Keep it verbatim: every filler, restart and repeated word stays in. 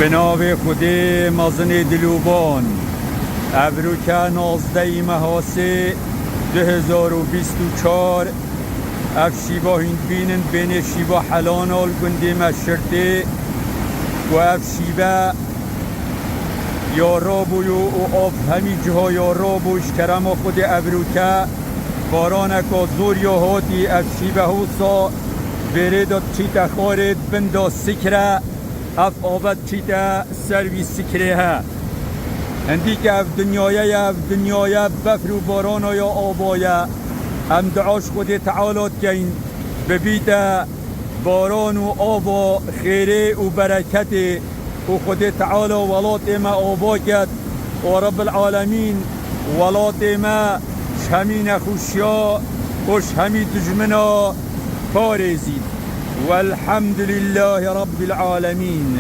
Bi navê Xwedê mezinê dilûban. Evroke nazdehî meha sê du hezar û bîst û çar, ev şîva hîn dibînin, bênê şîva Helana li gundê me Şirtê, ku ev şîve ya rabûyo û av hemî ciha ya rabû, ji kerema Xwedê evroke baraneka zor ya hatî, ev şîve hosa vêrê de diçîte xarê, di bin de sikre, ev ave diçîte ser vî sikrê he. Hindî ke ev dinyaya ye, ev dinyaya befr û barana ya ava ye. Em dua ji Xwedê Teala dikeyn, bibîte baran û ava xêrê û bereketê û Xwedê Teala welatê me ava ket û Rebbil Alemîn welatê me ji hemî nexweşiya û ji hemî dijmina parêzît. Welhamdulîllahî Rebbil Alemîn.